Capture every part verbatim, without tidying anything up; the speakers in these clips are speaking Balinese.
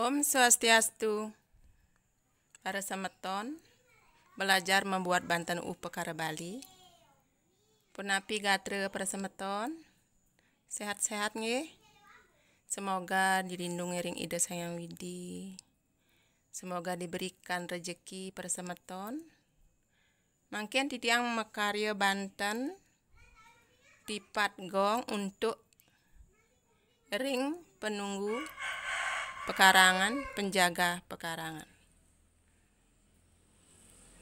Om Swastiastu. Para semeton, belajar membuat banten upakara Bali. Punapi gatra para semeton? Sehat-sehat nggih? Semoga dilindungi ring Ida Sang Hyang Widi. Semoga diberikan rezeki para semeton. Mangkin titiang makarya banten tipat gong untuk ring penunggu pekarangan, penjaga pekarangan.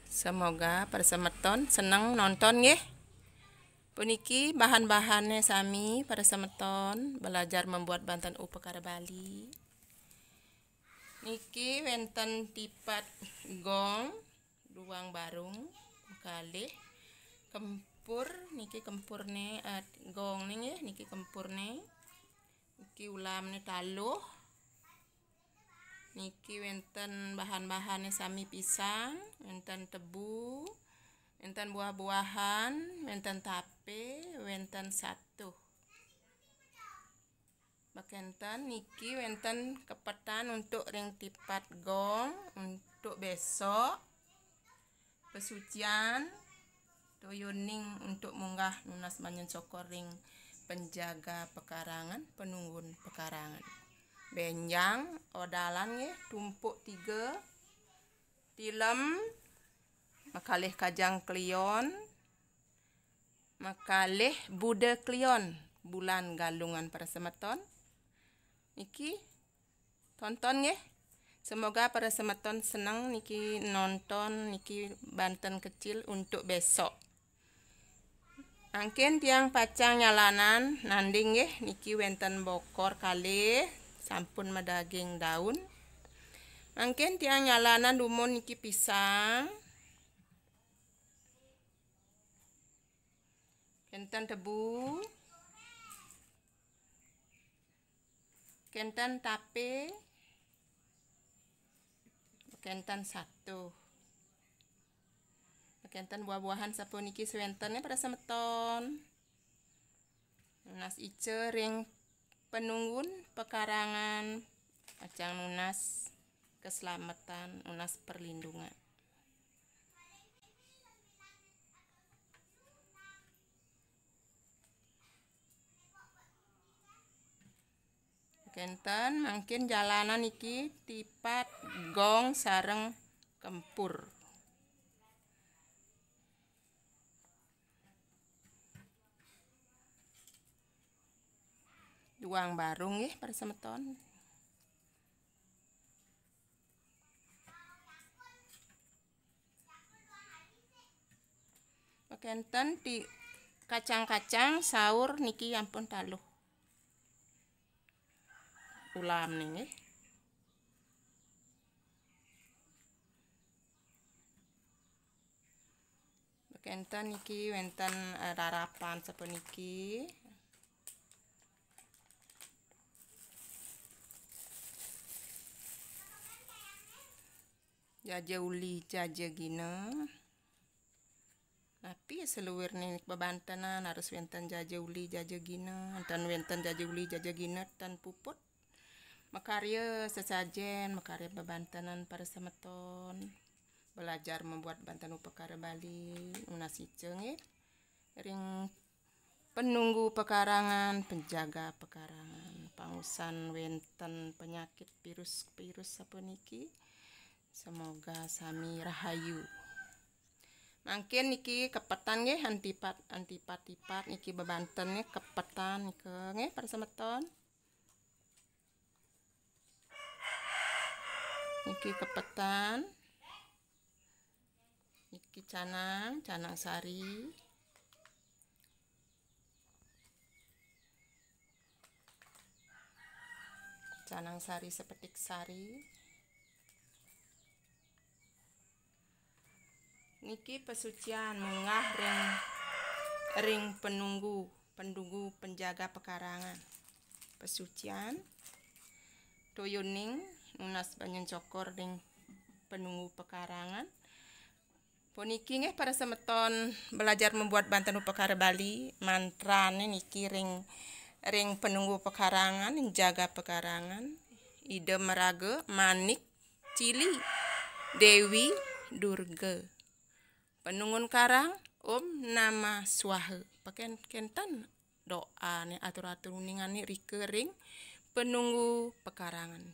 Semoga para semeton seneng nonton nggih. Puniki bahan-bahannya sami para semeton belajar membuat banten upakara Bali. Niki wenten tipat gong, duang barung, kalih kempur, niki kempurne, eh, gongne nggih, niki kempurne. Niki ulamne taluh. Niki wenten bahan-bahannya sami pisan, wenten tebu, wenten buah-buahan, wenten tape, wenten satuh. Makenten niki wenten kepetan untuk ring tipat gong untuk besok. Pesucian, toya uning untuk munggah nunas banten cokor ring penjaga pekarangan, penunggun pekarangan. Benjang, odalan nggih, tumpuk tiga, tilem, makalih kajang kliwon, makalih buda kliwon, bulan Galungan para semeton. Niki tonton nggih. Semoga para semeton seneng niki nonton niki banten kecil untuk besok. Mangkin tiang pacang nyalanan nanding nggih, niki wenten bokor kalih sampun madaging daun. Mangkin tiang nyalanan dumun niki pisang. Kenten tebu. Kenten tape. Kenten satuh. Kenten buah-buahan sapuniki sawentene para semeton. Nunas ica ring penunggun pekarangan, pacang nunas keselamatan, nunas perlindungan. Kenten, mangkin jalanan niki tipat gong sareng kempur. Duang barung nggih, para semeton. Kenten ti kacang-kacang saur niki ampun taluh. Ulam nggih. Kenten niki wenten, eh, rarapan sapuniki. Jaja uli, jaja gina. Napi saluirne bebantenan harus wenten jaja uli, jaja gina. Enten wenten jaja uli, jaja gina, tan puput. Makarya sesajen, makarya bebantenan para semeton. Belajar membuat banten upakara Bali, nunas ica nggih. Ring penunggu pekarangan, penjaga pekarangan. Pangusan wenten penyakit virus-virus sapuniki. Semoga sami rahayu. Mangkin niki kepetan nggih, antipat, antipat-tipat niki bebanten nggih, kepetan nika nggih, para semeton. Niki kepetan. Niki canang, canang sari. Canang sari sepetik sari. Niki pesucian munggah ring, ring penunggu, penunggu penjaga pekarangan. Pesucian toya uning nunas banten cokor ring penunggu pekarangan. Puniki nggih para semeton belajar membuat banten upakara Bali, mantrane niki ring, ring penunggu pekarangan, jaga pekarangan. Ida Maraga, Manik Cili, Dewi Durga. Penunggun karang, Om Namah Swaha. Peken-, kenten doa ne atur-atur uningan ne rika ring penunggu pekarangan,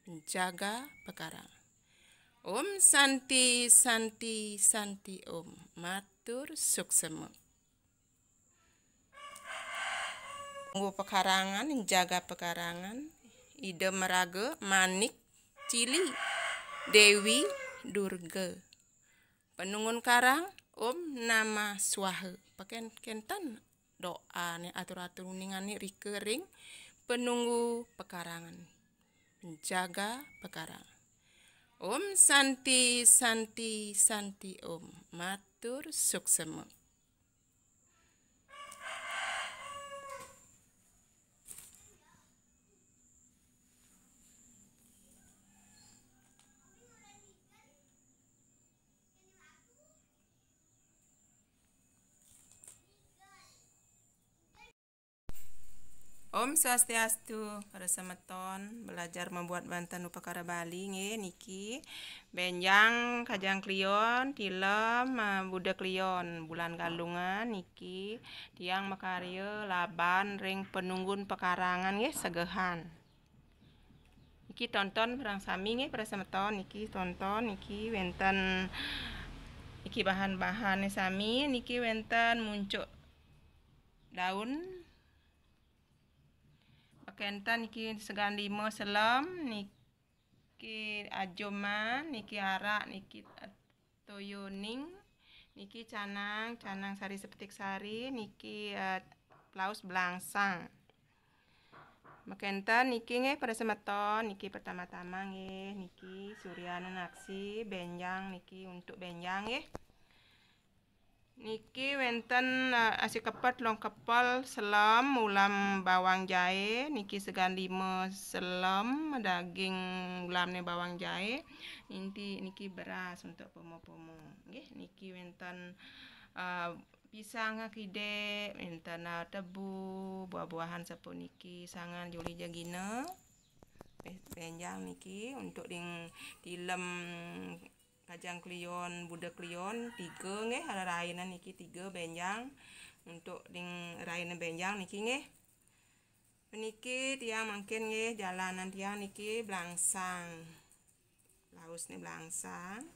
penjaga pekarangan. Om Santi, Santi, Santi Om. Matur suksema. Penunggu pekarangan, jaga pekarangan, Ida Maraga, Manik Cili, Dewi Durga. Penunggun karang, Om Namah Swaha. Peken-, kenten doa ne atur-atur uningan ne rika ring penunggu pekarangan, penjaga pekarangan. Om Santi, Santi, Santi Om. Matur suksema. Om Swastiastu, para semeton, belajar membuat banten upakara Bali nggih niki. Benjang Kajang Kliwon, tilem, eh, Buda Kliwon, bulan Galungan niki tiang makarya laban ring penunggun pekarangan nggih segehan. Niki tonton bareng sami nggih para semeton, niki tonton, niki wenten niki bahan-bahane sami, niki wenten muncuk daun. Pakai enten niki segan lima selem, niki ajuman, niki arak, niki toyo uning, niki canang, canang sari sepetik sari, niki, eh, laus belangsang. Pakai enten niki nggih para semeton, niki pertama-tama nggih, niki Suryana Naksi, benjang niki untuk benjang nggih. Niki wenten, eh, asi kepet, long kepel, selem, ulam bawang jahe, niki segan lima selem, daging ulamne bawang jahe, inti niki beras untuk pumu-pumu. Nggih, niki wenten, eh, pisang kidek, wenten, eh, tebu, buah-buahan sapuniki, sangan juli jagina. Be-, benjang niki untuk ding tilem Kajang Kliwon, Buda Kliwon, tiga nggih, ada rainan niki tiga benjang. Untuk ding rainan benjang niki nggih. Niki tiang mangkin nggih, jalanan tiang niki belangsang. Laus ni belangsang.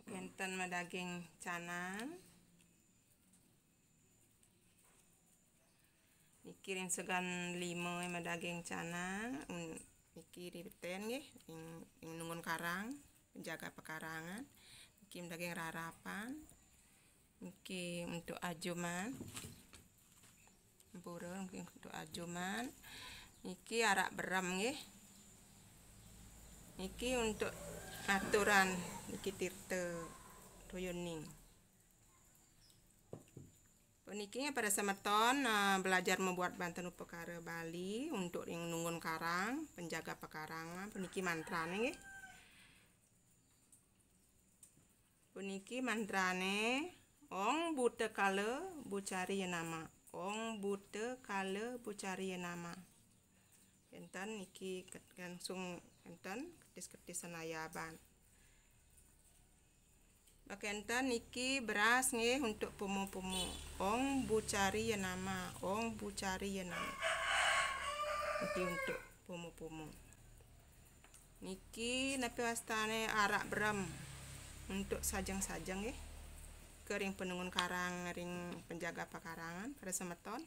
Kenten madaging canang. Niki ring segan lima madaging canang, un-, niki ring beten nggih, ring, ring nunggun karang, penjaga pekarangan. Niki madaging rarapan. Niki untuk ajuman. Ampura, niki untuk ajuman. Niki arak berem nggih. Niki untuk aturan, niki tirta toyo uning. Puniki para semeton, eh, belajar membuat banten upakara Bali untuk ring nunggun karang, penjaga pekarangan. Puniki mantrane nggih. Puniki mantrane, Ong Buta Kala Bucari Nama. Ong Buta Kala Bucari Nama. Kenten niki ket-, langsung kenten ketis-ketis senayaban. Bakenten niki beras nggih untuk pumu-pumu. Ong Bucari Nama, Ong Bucari Nama. Niki untuk pumu-pumu. Niki napi wastane arak berem untuk sajeng-sajeng nggih. Ke ring penunggun karang, ring penjaga pekarangan, para semeton.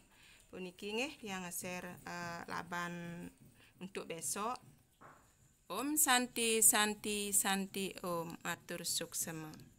Puniki nggih tiang nge-share, eh, laban untuk besok. Om Santi, Santi, Santi Om. Atur suksema.